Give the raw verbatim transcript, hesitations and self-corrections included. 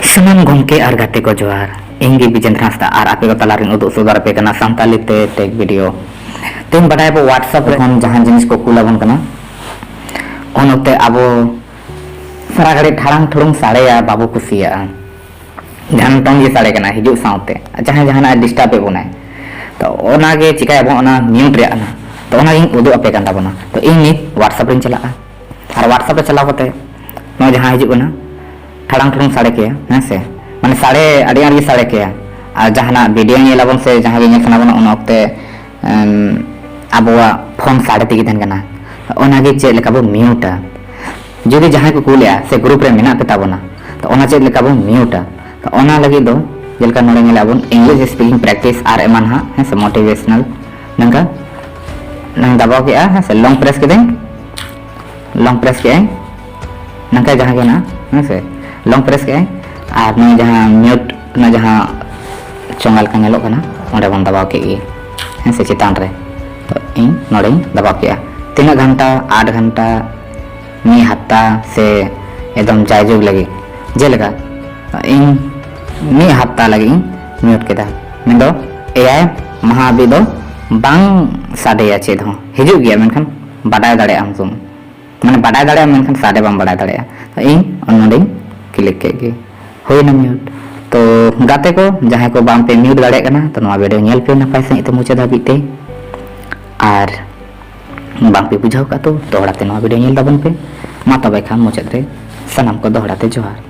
ᱥᱟᱱᱟᱢ ᱜᱚᱢᱠᱮ ᱟᱨ ᱜᱟᱛᱮ ᱠᱚ ᱡᱚᱦᱟᱨ᱾ ᱤᱧ ᱜᱮ ᱵᱤᱡᱮᱱᱫᱨᱚ ᱦᱟᱸᱥᱫᱟ ᱟᱨ ᱟᱯᱮ ᱠᱚ ᱛᱟᱞᱟᱨᱤᱧ ᱩᱫᱩᱜ ᱥᱚᱫᱚᱨ ᱟᱯᱮ ᱠᱟᱱᱟ ᱥᱟᱱᱛᱟᱞᱤ ᱛᱮ ᱴᱮᱠ ᱵᱷᱤᱰᱤᱭᱳ᱾ ᱛᱮᱦᱮᱧ ᱵᱟᱰᱟᱭᱟᱵᱚ WhatsApp ᱨᱮ ᱠᱷᱚᱱ ᱡᱟᱦᱟᱸ ᱡᱤᱱᱤᱥ ᱠᱚ ᱠᱩᱞ ᱟᱵᱚᱱ ᱠᱟᱱᱟ, ᱩᱱ ᱚᱠᱛᱮ ᱟᱵᱚ ᱥᱟᱨᱟ ᱜᱷᱟᱹᱲᱤᱡ ᱴᱷᱟᱲᱟᱝ ᱴᱷᱩᱲᱩᱝ ᱥᱟᱰᱮᱭᱟ ᱵᱟᱵᱚ ᱠᱩᱥᱤᱭᱟᱜᱼᱟ᱾ ᱜᱷᱟᱱᱴᱚᱝ ᱜᱮ ᱥᱟᱰᱮ ᱠᱟᱱᱟ ᱦᱤᱡᱩᱜ ᱥᱟᱶᱛᱮ, ᱡᱟᱦᱟᱸᱭ ᱡᱟᱦᱟᱱᱟᱜ ᱮ ᱰᱤᱥᱴᱟᱵ ᱮᱫ ᱵᱚᱱᱟᱭ᱾ ᱛᱚ ᱚᱱᱟᱜᱮ ᱪᱤᱠᱟᱹᱭᱟᱵᱚᱱ, ᱚᱱᱟ ᱢᱤᱭᱩᱴ ᱨᱮᱭᱟᱜ ᱠᱟᱱᱟ᱾ ᱛᱚ ᱚᱱᱟᱜᱤᱧ ᱩᱫᱩᱜ ᱟᱯᱮ ᱠᱟᱱ ᱛᱟᱵᱚᱱᱟ᱾ ᱛᱚ ᱤᱧ ᱱᱤᱛ WhatsApp ᱨᱤᱧ ᱪᱟᱞᱟᱜᱼᱟ᱾ ᱟᱨ WhatsApp ᱨᱮ ᱪᱟᱞᱟᱣ ᱠᱟᱛᱮ ᱱᱚᱣᱟ ᱡᱟᱦᱟᱸ ᱦᱤᱡᱩᱜ ᱠᱟᱱᱟ, ᱴᱷᱟᱲᱟᱝ ᱴᱷᱩᱲᱩᱝ ᱥᱟᱰᱮ ᱠᱮᱭᱟ, ᱦᱮᱸ ᱥᱮ, ᱢᱟᱱᱮ ᱥᱟᱰᱮ ᱟᱹᱰᱤ ᱟᱸᱴ ᱜᱮ ᱥᱟᱰᱮ ᱠᱮᱭᱟ᱾ ᱟᱨ ᱡᱟᱦᱟᱱᱟᱜ ᱵᱷᱤᱰᱤᱭᱳ ᱧᱮᱞ ᱟᱵᱚᱱ ᱥᱮ ᱡᱟᱦᱟᱸ ᱜᱮ ᱧᱮᱞ ᱥᱟᱱᱟ ᱵᱚᱱᱟ, ᱚᱱᱟ ᱚᱠᱛᱮ ᱮᱢ, ᱟᱵᱚᱣᱟᱜ ᱯᱷᱳᱱ ᱥᱟᱰᱮ ᱛᱮᱜᱮ ᱛᱟᱦᱮᱱ ᱠᱟᱱᱟ᱾ ᱚᱱᱟᱜᱮ ᱪᱮᱫ ᱞᱮᱠᱟ ᱵᱚ ᱢᱤᱭᱩᱴᱟ? ᱡᱩᱫᱤ ᱡᱟᱦᱟᱸᱭ ᱠᱚ ᱠᱩᱞᱮᱜᱼᱟ ᱥᱮ ᱜᱨᱩᱯ ᱨᱮ ᱢᱮᱱᱟᱜ ᱯᱮ ᱛᱟᱵᱚᱱᱟ, ᱛᱚ ᱚᱱᱟ ᱪᱮᱫ ᱞᱮᱠᱟ ᱵᱚ ᱢᱤᱭᱩᱴᱟ? ᱛᱚ ᱚᱱᱟ ᱞᱟᱹᱜᱤᱫ ᱫᱚ ᱡᱮᱞᱮᱠᱟ ᱱᱚᱰᱮ ᱧᱮᱞᱮᱫ ᱵᱚᱱ English speaking practice ᱟᱨ ᱮᱢᱟᱱ ᱦᱟᱸᱜ, ᱦᱮᱸ ᱥᱮ, ᱢᱳᱴᱤᱵᱷᱮᱥᱚᱱᱟᱞ, ᱱᱚᱝᱠᱟ ᱱᱚᱝ ᱫᱟᱵᱟᱣ ᱠᱮᱜᱼᱟ, ᱦᱮᱸ ᱥᱮ, ᱞᱚᱝ ᱯᱨᱮᱥ ᱠᱮᱫᱟᱹᱧ, ᱞᱚᱝ ᱯᱨᱮᱥ ᱠᱮᱜᱼᱟᱹᱧ, ᱱᱚᱝᱠᱟ ᱡᱟᱦᱟᱸ ᱜᱮ ᱦᱮᱱᱟᱜᱼᱟ, ᱦᱮᱸ ᱥᱮ, ᱞᱚᱝ ᱯᱨᱮᱥ ᱠᱮᱜᱼᱟᱹᱧ᱾ ᱟᱨ ᱱᱚᱣᱟ ᱡᱟᱦᱟᱸ ᱢᱤᱭᱩᱴ ᱨᱮᱱᱟᱜ ᱡᱟᱦᱟᱸ ᱪᱚᱸᱜᱟ ᱞᱮᱠᱟ ᱧᱮᱞᱚᱜ ᱠᱟᱱᱟ, ᱚᱸᱰᱮ ᱵᱚᱱ ᱫᱟᱵᱟᱣ ᱠᱮᱫ ᱜᱮ, ᱦᱮᱸ ᱥᱮ, ᱪᱮᱛᱟᱱ ᱨᱮ᱾ ᱛᱚ ᱤᱧ ᱱᱚᱰᱮᱧ ᱫᱟᱵᱟᱣ ᱠᱮᱜᱼᱟ᱾ ᱛᱤᱱᱟᱹᱜ ᱜᱷᱟᱱᱴᱟ? ᱟᱴ ᱜᱷᱟᱱᱴᱟ, ᱢᱤᱫ ᱦᱟᱯᱛᱟ, ᱥᱮ ᱮᱠᱫᱚᱢ ᱡᱟᱭᱡᱩᱜᱽ ᱞᱟᱹᱜᱤᱫ? ᱡᱮᱞᱮᱠᱟ ᱤᱧ ᱢᱤᱫ ᱦᱟᱯᱛᱟ ᱞᱟᱹᱜᱤᱫ ᱤᱧ ᱢᱤᱭᱩᱴ ᱠᱮᱫᱟ, ᱢᱮᱱᱫᱚ ᱮᱭᱟᱭ ᱢᱟᱦᱟ ᱦᱟᱹᱵᱤᱡ ᱫᱚ ᱵᱟᱝ ᱥᱟᱰᱮᱭᱟ ᱪᱮᱫ ᱦᱚᱸ, ᱦᱤᱡᱩᱜ ᱜᱮᱭᱟ ᱢᱮᱱᱠᱷᱟᱱ ᱵᱟᱰᱟᱭ ᱫᱟᱲᱮᱭᱟᱜ ᱟᱢ ᱥᱩᱢᱩᱝ, ᱢᱟᱱᱮ ᱵᱟᱰᱟᱭ ᱫᱟᱲᱮᱭᱟᱜ ᱟᱢ ᱢᱮᱱᱠᱷᱟᱱ ᱥᱟᱰᱮ ᱵᱟᱢ ᱵᱟᱰᱟᱭ ᱫᱟᱲᱮᱭᱟᱜᱼᱟ᱾ ᱤᱧ ᱱᱚᱰᱮᱧ ᱠᱞᱤᱠ ᱠᱮᱫ ᱜᱮ, ᱦᱩᱭᱱᱟ ᱢᱤᱭᱩᱴ᱾ ᱛᱚ ᱜᱟᱛᱮ ᱠᱚ, ᱡᱟᱦᱟᱸᱭ ᱠᱚ ᱵᱟᱝ ᱯᱮ ᱢᱤᱭᱩᱴ ᱫᱟᱲᱮᱭᱟᱜ ᱠᱟᱱᱟ, ᱛᱚ ᱱᱚᱣᱟ ᱵᱷᱤᱰᱤᱭᱳ ᱧᱮᱞ ᱯᱮ ᱱᱟᱯᱟᱭ ᱥᱟᱺᱦᱤᱡ ᱛᱮ ᱢᱩᱪᱟᱹᱫ ᱦᱟᱹᱵᱤᱡ ᱛᱮ, ᱟᱨ ᱵᱟᱝ ᱯᱮ ᱵᱩᱡᱷᱟᱹᱣ ᱠᱟᱜ ᱛᱚ ᱫᱚᱦᱲᱟ ᱛᱮ ᱱᱚᱣᱟ ᱵᱷᱤᱰᱤᱭᱳ ᱧᱮᱞ ᱛᱟᱵᱚᱱ ᱯᱮ᱾ ᱢᱟ ᱛᱚᱵᱮ ᱠᱷᱟᱱ ᱢᱩᱪᱟᱹᱫ ᱨᱮ ᱥᱟᱱᱟᱢ ᱠᱚ ᱫᱚᱦᱲᱟ ᱛᱮ ᱡᱚᱦᱟᱨ᱾